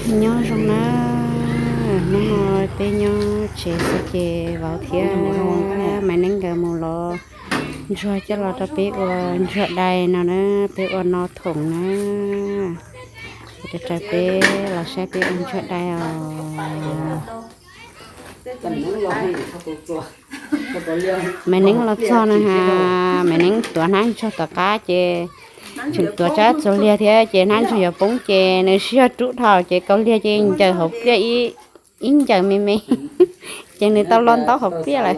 Nyob zoo na, hnub no peb nyob tsev xwb ces vauv thiab Maiv Neeb nkawd mus lov ntsuag coj los rau peb ua ntsuag dai no na, peb ua no thoom na. Ces rau peb los saib peb ua ntsuag dai os. Maiv Neeb los txog na ha, Maiv Neeb tuav hnab ntsuag tom qab ces tseem tuav tsab txuas liag thiab ces hnab ntsuag yuav poob ces nws sib zog rub dhau ces kaus liag ces ncaws hauv pliaj ib ncaws me me, ces nws tau lo ntaub hauv pliaj lawm.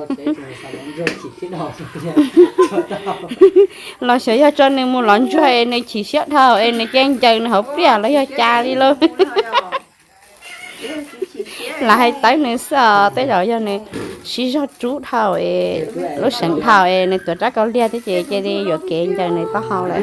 Los xyov yog tso nws mus lov ntsuag es nws chim siab dhau es nws cia ncaws nws hauv pliaj los yog cas li lauj. Lam hais tawv nws xwb os, tej zaum yog nws sib zog rub dhau es lub seem dhau es nws tuav rab kaus liag thiab ces cia li yuam kev ncaws nws taub hau lawm.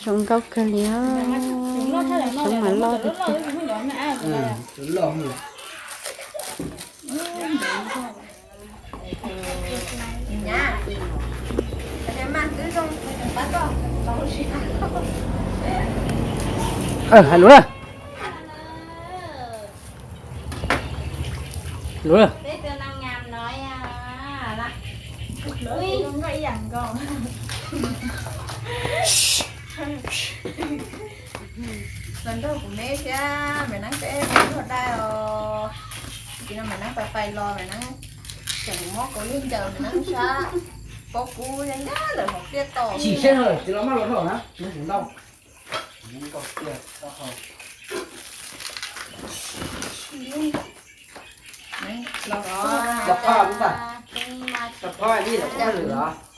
Zoo nkauj kawg li, zoo mas loj tiag tiag. Hais lus na. Lus na. Los nrog kuv me thiab Maiv Neeb peb ua ntsuag dai os. Ces no Maiv Neeb pais pais los Maiv Neeb tseem muab kaus liag ncaws Maiv Neeb sab pob kub nyab ntawm hauv pliaj tau. Chim siab dhau lawm tsis los maj los dhau na, nws ntau.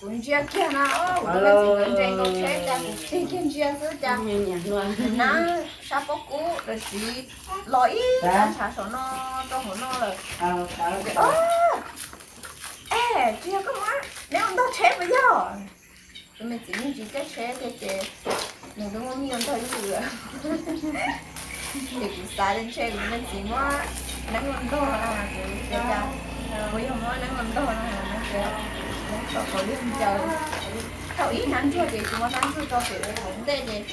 Kuv ntsia kiag na, kuv tus me txiv nkawd nres nkaus tsheb cas kuv tig kiag ntsia xwb cas nab sab pob kub lawv siv los ib ntshav saum no rau hauv no lawm. Es tsis yog koj muab neb ua ntog tsheb puas yog? Tus me txiv yeej tsis caij tsheb thiab ces nws twb muaj me ntog ib lwm. Ces kuv xav tias ntshe kuv me txiv muab neeb ua ntog na, kuv tias cas kuv yog muab neeb ua ntog na, neeb tias neeb tso kaus liag ncaws. Thaum ib hnab ntsuag ces kuv muab hnab ntsuag tso pem hauv ntej ces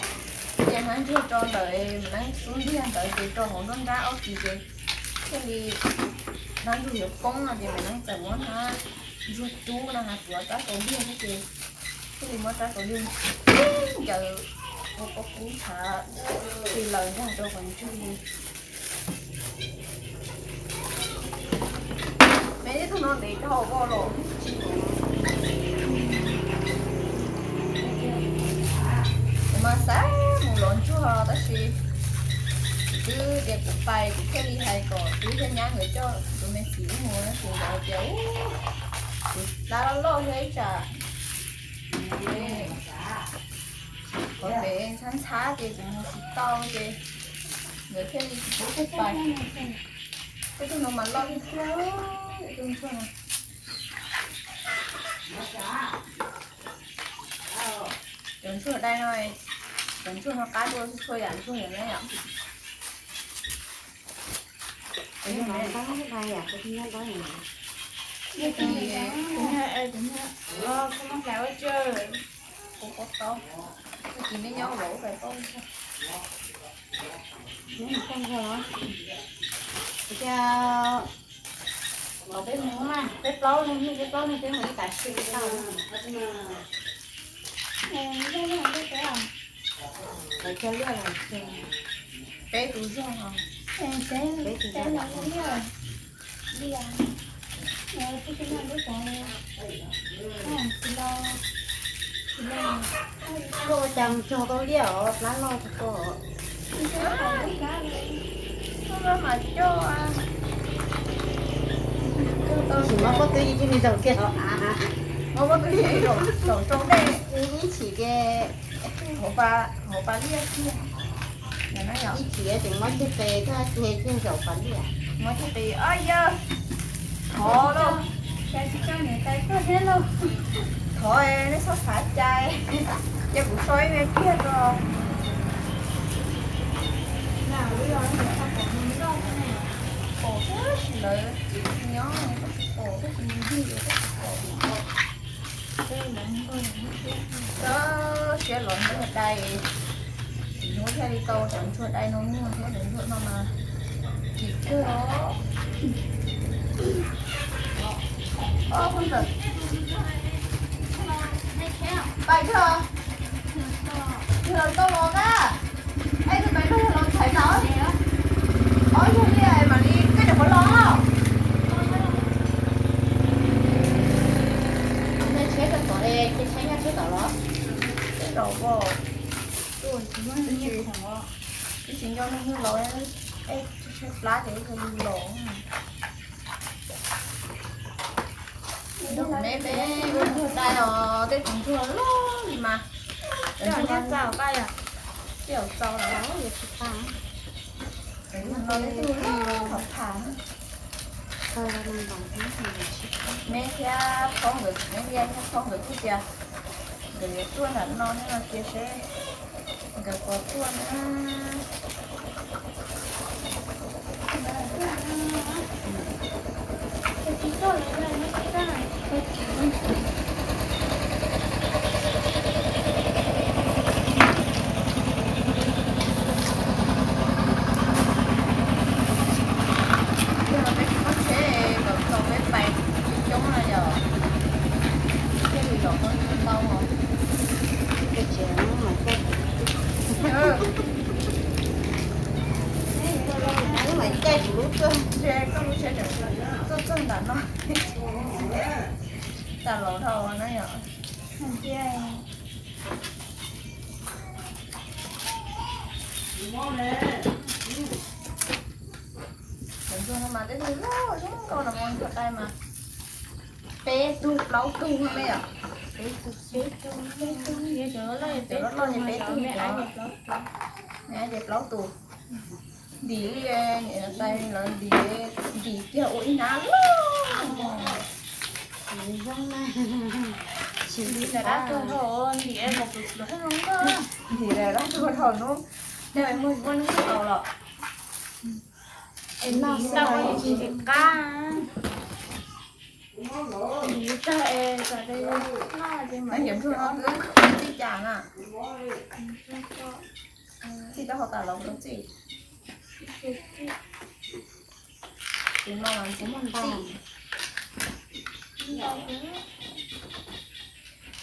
cia hnab ntsuag tso ntawm Maiv Neeb xub ntiag ntawd ces rau hauv nruab nrab ob kis ces thiaj li hnab ntsuag yuav poob no ces Maiv Neeb txawm muab hnab ntsuag cub no has tuav rab kaus liag thiab ces thiaj li muab rab kaus liag ncaws ua pob kub tshav li lawm ntag rau qhov ntswg li. Me ib tug no ntev dhau ua los tsis, kuv mas xav mus lov ntsuag tab sis kuv twb tias kuv pais kuv thiaj li hais kom twb thiaj nyab nkawd coj tus me txiv mus no ces nkawd tias kuv dab loj loj thiab ib tsam qhov pem ntxhab ntxhab ces kuv mus tsis tau ces nkawd thiaj li tsis pub kuv pais. Tej tug no mas loj tiag tiag, tej tug ntsuag no. Cov ntsuag dai no, cov ntsuag no qab dua txhua yam ntsuag yom na yom. Ua kis nej nyob ua luaj ua pais paub. Ua cas los peb mus mas peb plaub leeg, nej peb plaub leeg peb mus ib tam sim tau. Peb tus zog, peb tus zog. Koj ua cas mus cog tau liaj os, plab loj kawg. Tsis muab pob tw ib ncig li zaum kiag os. Muab pob tw ib zaum rau dej, ib chim ces hauv pa liaj kiag. Ib chim tseem muab ceg pes koj ceg kiag zaum pas liaj. Muab ceg pes, yawg, thov lauj, thov nej txhob xav cai. Ces kuv so ib me kiag tso. Pom tab sis lawv tsis nyob, tab sis pom tab sis nws yig tab sis pom. Tab siab los ntsuag dai, ntsuag thiaj li tau cov ntsuag dai no muag thiab cov ntsuag no mas kim kawg os. Pais kawg, yog lawv tau los na. Es tus pais kawg yog los thaiv ntawd. Ob yog li mam li koj niam puas los? Tsheb koj tom, tsheb nyob tsheb tom los. Tsheb tom, twb tsis nco leej twg los, es tsheb plab ces ib tug los. Me me ntsuag dai os, tej tus ntsuag loj li mas. Tej zaum txaus los, tej zaum txaus los. Tej tus no tej tus loj hom pham. Me thiab phob nkawd, me thiab phob nkawd kuj tias nkawd yuav tuaj nram no no tias seb nkawd puas tuaj na. Yog peb tsis muaj tsheb kom tau peb pais coob coob na yom. Thiaj li los tau ntau. Ntshe koj lub tsheb txog txog nram no, tas los dhau na yom. Cov ntsuag no mas tej tug loj zoo nkauj no, ntsuag dai mas peb tug plaub tug me yom. Cov loj loj ces peb tug, me ces plaub tus. Ntim li niam tais lawv ntim, ntim kiag ua ib hnab loj. Ntim lawm dab tuag dhau, ntim es kom pluav pluav hab zoo nkauj. Ntim lawm dab tuag dhau hnub, nej muaj muaj hnub tau los. Es ntim tau tsis qab. Ntim tag es kom de noj ces mas. Cov ntsuag no twb txij cas na? Txij taub hau tas los txij. Tus no mas tsis muaj ntau.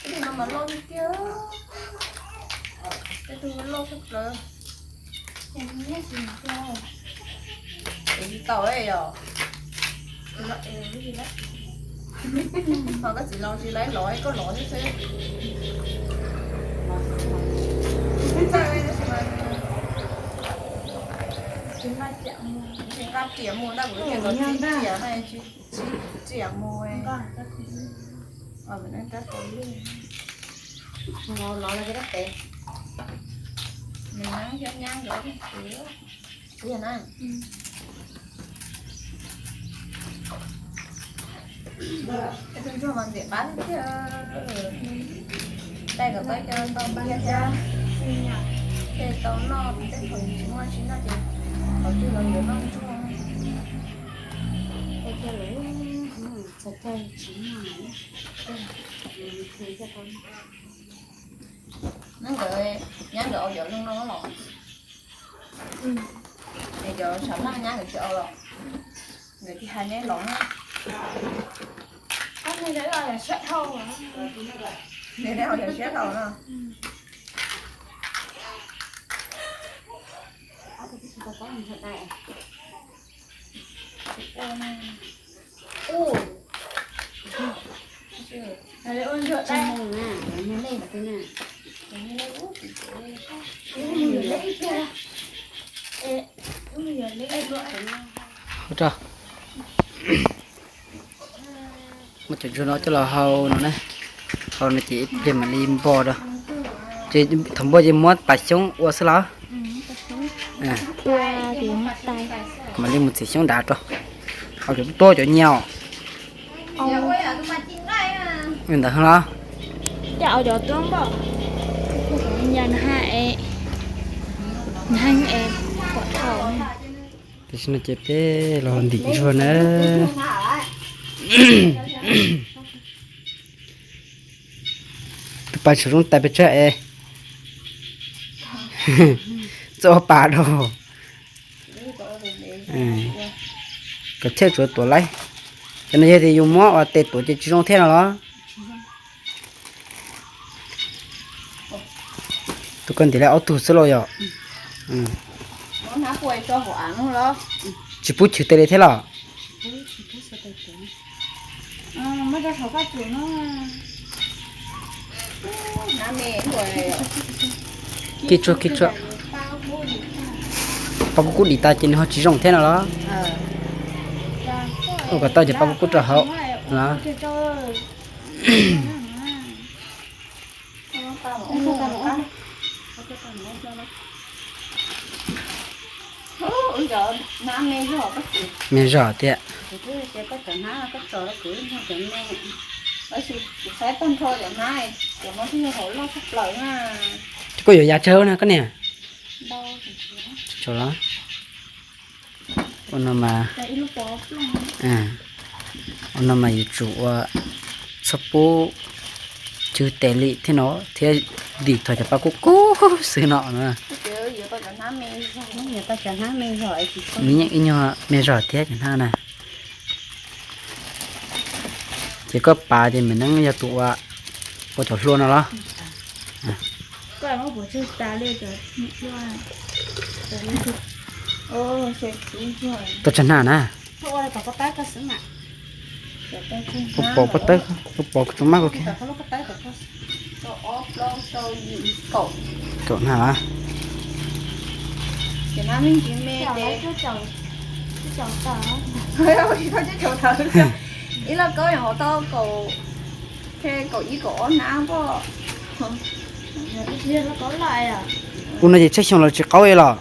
Tus no mas loj tiag tiag. Tej tug loj tshaj plaws. Es tsis tau yom. Ho koj txiv los tsis laib los, koj los xwb xwb. Tsis nqa riam mus ntag, kuv tias kom txib riam na, txib riam mus. Los los los ces koj pem. Nws nab xyov nyab nkawd tus na. Tej tug ntsuag mas ntxim qab tiag. Dai kom tau coj tau cia thiab, thiaj tau noj. Tej thaum tsis muaj tsis noj ces qhov twg los yuav noj ntsuag. Txog caij tsis muaj. Neb nkawd, nyab nkawd ua cov zoo no los? Es cov tshav nplooj nyab nkawd tsis ua los? Nkawd tsis hais neb los na. Neb ua cov siab dhau no. Ua rau muab cov ntsuag no coj los hau no na, hau no ces ib pliag mam li npo rau. Ces thaum npo ces muab pas xyoob ua xwb los? Kuv mam li mus txiav xyoob dav rau. Hau cov tuab cov nyias os. Ntawd los? Ces au cov tuab npoj. Yog na ha es, na ha es pom dhau. Tam sim no ces peb los ntim ntsuag na. Tus pas tshuav zoo tais pes tsawg es txoj pas rau. Kom thiaj tsuav tuav laib. Cov no yog tias yus muab ua tes tuav ces tsis zoo thiab no los? Tus koj ntim laib ob tug xwb los yog? Tsis pub chwv tes li thiab los? Kib tsuag kib tsuag. Paj kub kub dim tas ces nws ho tsis zoo thiab no los? Ua kom tau ces paj kub kub rau hauv los? Me zog tiag. Koj yuav yav tsawg na koj niam? Ua no mas, ua no mas yuav tsum ua txhob pub chwv tes li thiab no thiab, ntim tau cov paj kub kub xwb no na. Nws yeej ib nyuag me zog thiab cov hnab na. Ces koj pav ces me neeb yog tus ua, ua cov hlua no los? Tau tsawg hnab na? Kuv pom pob tawb, kuv pom kuv tus mab kuv. Kaum hnab los? Ib laj kaub nyuam qhuav tau kaum, kaum ib kaum ob hnab pob. Ua no ces tsawg xyoo los tsis qaub li los?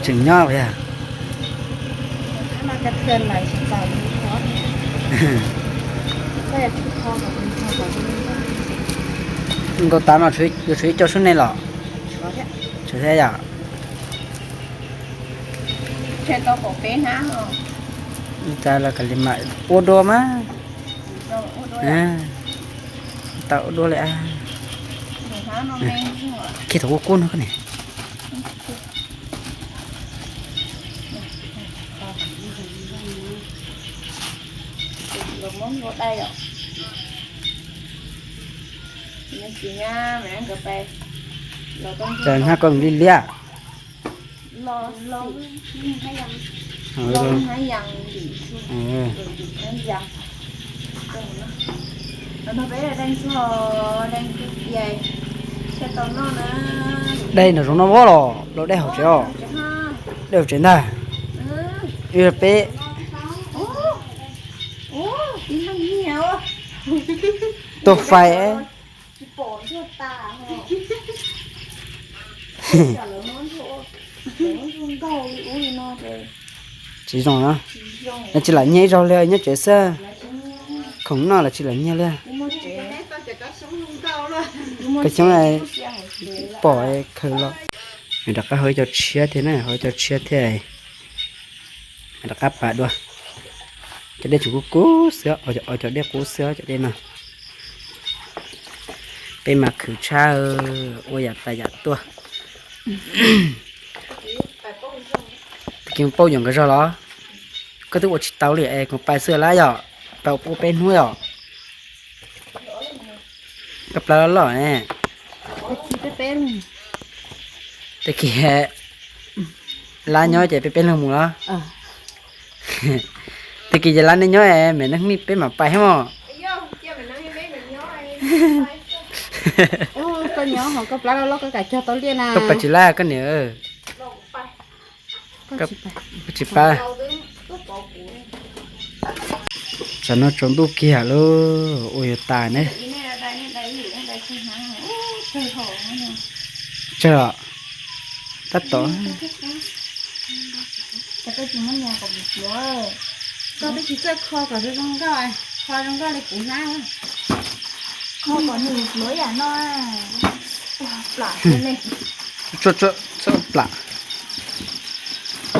Tseem nyob yog? Nkaus tas no yuav tshuav ib co sub nej los? Tshuav thiab yom. Tau los kav liam mam ua dua mas. Tau ua dua li. Kiag thaum kub kub no koj niam. Cas hnab koj li liab. Dej no zoo noj vab los los dej hauv tsev os. Dej hauv tsev ntag. Peb tuaj fais. Tsis zoo na. Lawv tsis lam nyiag ib zaug li, nyob tsev xwb. Khoom noj lawv tsis lam nyiag li. Koj xyoob pom khaws los. Rov qab hau ib co tshiab thiab na, hau ib co tshiab thiab. Rov qab pas dua. Cov dej tseem kub kub xwb, cov dej qub xwb cov dej no. Peb mas khwv tshaj, ua yam tas yam tuaj. Tus kis pauj yuam nkawd zog los? Koj twb ua tsis tau li es kuv pais xwb lawm yom, pais ua peb hnub yom. Koj plab loj loj ne. Tag kis lab nyob ces peb peb leeg mus los? Tag kis ces lab nej nyob, me neeg mij peb mam pais thiab mos. Koj nyob ho koj plab loj loj koj kam cog tau liaj na. Koj pais tsis lab koj niam. Tsis pab. Tsam no tsaus ntuj kiag lauj, ua yuav tas ne. Tsawg os. Tab tom. Koj twb tsis txawj kho kom zoo zoo nkauj, kho zoo nkauj li kuv hnab. Kho kom nws yuav yam no. Ua plam xwb ne. Txawj, txawj plam.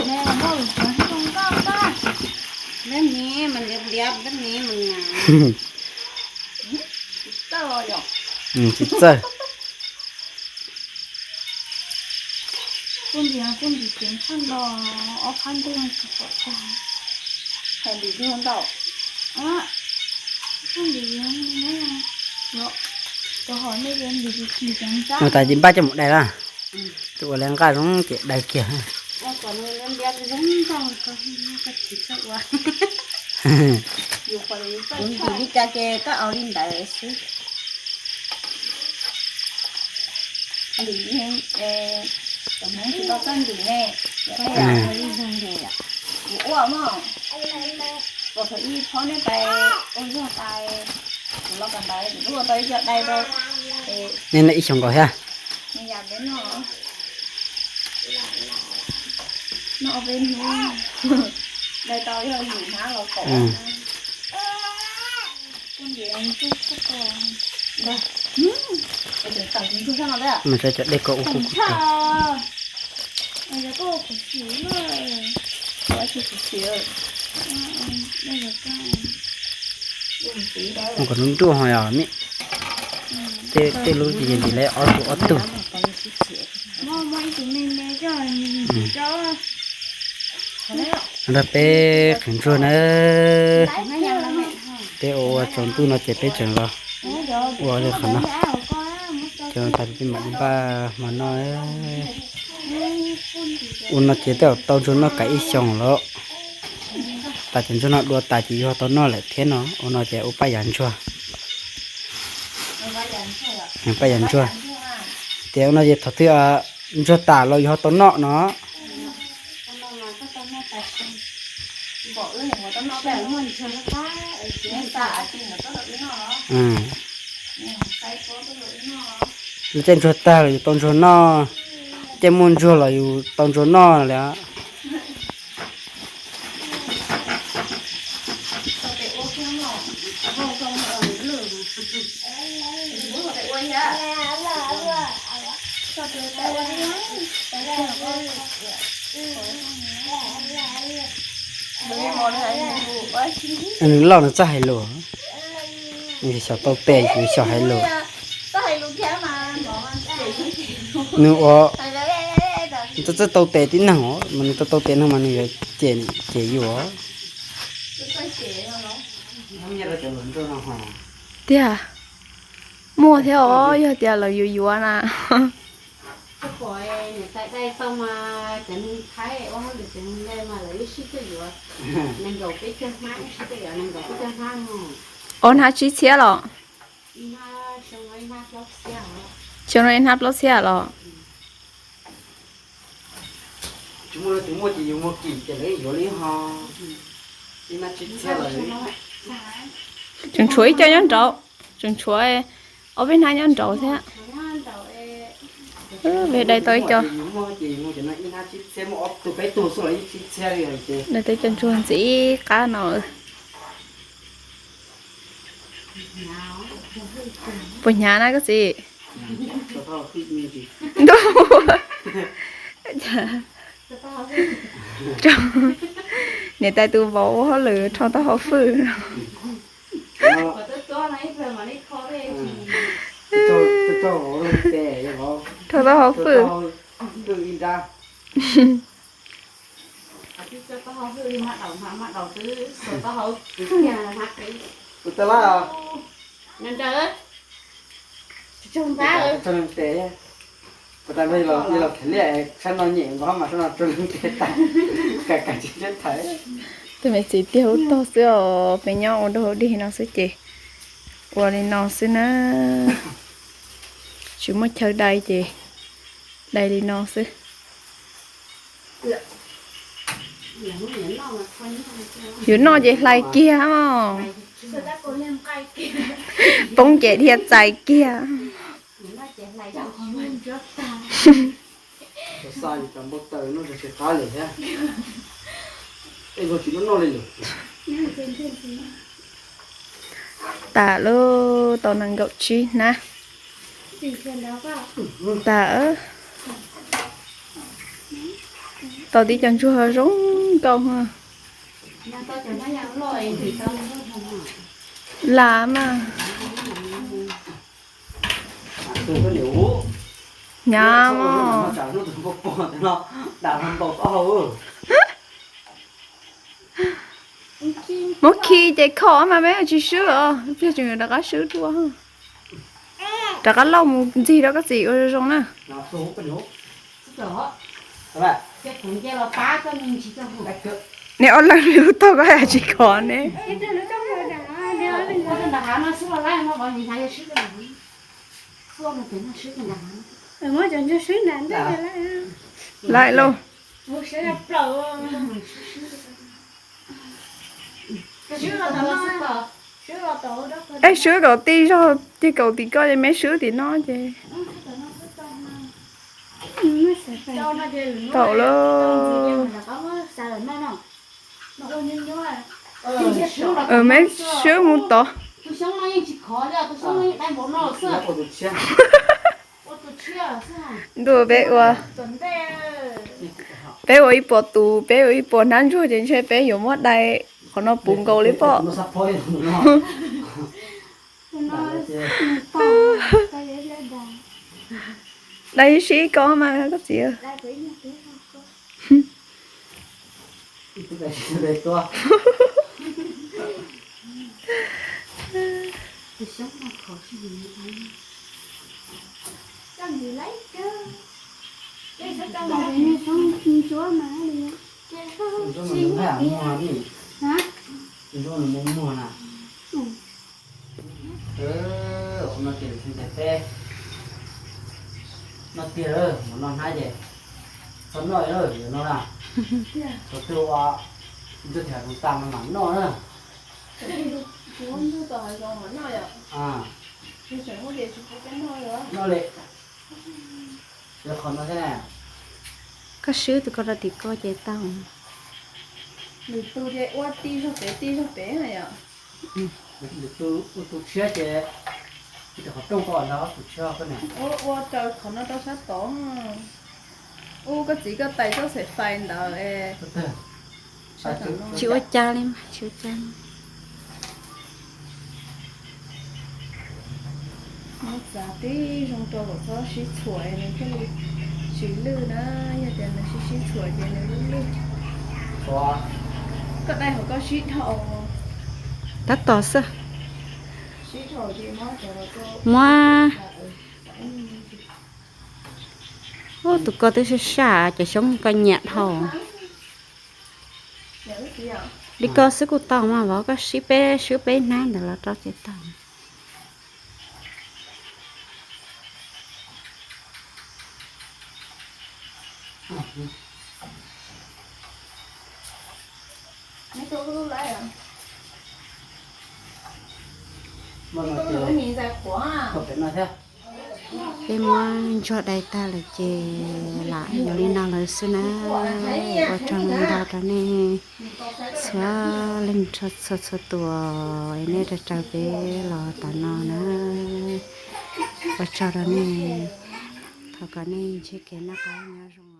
Neb mas zoo nkauj ntag. Neb mas liab liab, neb mas nga. Tsis txawj los yom? Tsis txawj. Kuj ntim, kuj ntim ceev tshaj no, ob phab ntug tsis pom tag. Hais ntim ntau. Kuj ntim, ua tas ces npaj coj mus dai na. Tus ua li nqaj zoo ces dai kiag. Kuv ntim li cas ces koj ua li ntawd xwb. Ntim, cov Hmoob tsis tau txawj ntim ne, kuv ua mog, kuv thaum ib phob neb pais ua zog pais, kuv los pais ntawd kuv twb ua tau ib co dai rau. Nej noj ib xyoos nkaus thiab. Nws yam peb noj, noj peb hnub, dai tau yog yus hnab los kaum. Mas cov dej ko ua kuv kuv tau. Ua kom nruj nruj ho yog me. Tej lub ces ntim li ob tug ob tug. Nrog peb qhwv ntsuag na. Peb ua ua tsaus ntuj no ces peb tseem los ua li qhov no. Ces tas peb mam li npaj hmo no. Ua no ces twb tau ntsuag noj kav ib xyoos lawm. Tas ces ntsuag noj dua tas ces yuav tau noj lawm thiab no. Ua no ces ua paj yav ntsuag. Paj yav ntsuag. Ces ua no ces thaum twg ntsuag tas los yuav tau noj no. Lub caij ntsuag tag los yus tau ntsuag noj, caij muaj ntsuag los yus tau ntsuag noj li. Nws loj nws txawj hais lus, nws xyaum tau tes ces xyaum hais lus. Nws ua, nws txawj tau tes tib neeg os, mas nws tau tau tes neeg mas nws yuav cem, cem yus. Tiag, muaj thiab os, yog tias lawv yuav yuav na. Ob hnab tsib txhiab los? Xyoo no ib hnab plaub txhiab los? Tseem tshuav ib co nyob nraud, tseem tshuav ob peb hnab nyob nraud thiab. Peb dai tau ib co. Dai tau ib co ntsuag ntxiv qab no. Puas hnyav na koj txiv? Ntuj, niam tais tus vauv ua hauj lwm rho taub hau fwj. Rho taub hau fwj. Tus me txiv tiag ub tog xwb os, peb nyob ua dog dig no xwb ces ua li no xwb na. Tsis muaj chaw dai ces dai li no xwb. Yuav noj ces hlais kiag os. Poob ces dhia txais kiag. Tas lawm, tau nees nkaum tsib hnab. Tas, tau tib co ntsuag zoo nkauj. Lam mas. Hnyav mog. Muab khi ces khom mas peb tsis swb os, peb tseem rov qab swb dua. Rov qab lauj mus ntxig rau koj txiv ua zoo zoo na. Ne ob leeg li lub tog koj tsis khov ne. Laim lauj. Ej, swb kom tij zog, tig kaum tim koj ces meb swb tim no ces. Tau lawm. Meb swb mus tod. Ntuj, peb ua, peb ua ib puas tus, peb ua ib puas hnab ntsuag ces ntshe peb yuav muab dai qhov no puv nkaus li pob. Dai sib koj mas koj txiv. No tiag, mus noj hnab ces txhob noj, yuav noj na, thaum twg ua ntsuag thiab tus tas mas mam noj na. Noj li, yuav qhov no thiab na. Koj swb tus ko rau tim ko ces tau. Lwm tus ces ua tij zog pem tij zog pem na yom. Lwm tus ua tus tshiab ces, qhov rooj ko ntawd tus tshiab ko na. Ua, ua raws qhov no rau sab tod. Ub, koj txiv koj tais txoj xaim fais ntawd es. Tsis ua cas li mas, tsis ua cas li. Muab txav tib zoo rau kom txhob sib txhuam es nws thiaj li tsis lwj na, yog tias nws sib sib txhuam ces nws lwj lwj. Koj dai hauv koj sib dhau. Tab tom xwb. Muab, ub, tus ko twb sab sab ces xyoob ko nyiam dhau. Li ko xwb kuj tau mas, vauv, koj sib peb, swb peb hnab ntawd los rau ces tau. Peb muab ntsuag dai tag lawm ces lam yuav li no lawm xwb na. Ua tsaug ntau rau nej txhua leej txhua tus, nej raws peb los tas no na. Ua tsaug rau nej, thov kom nej ntsib kev noj qab nyob zoo.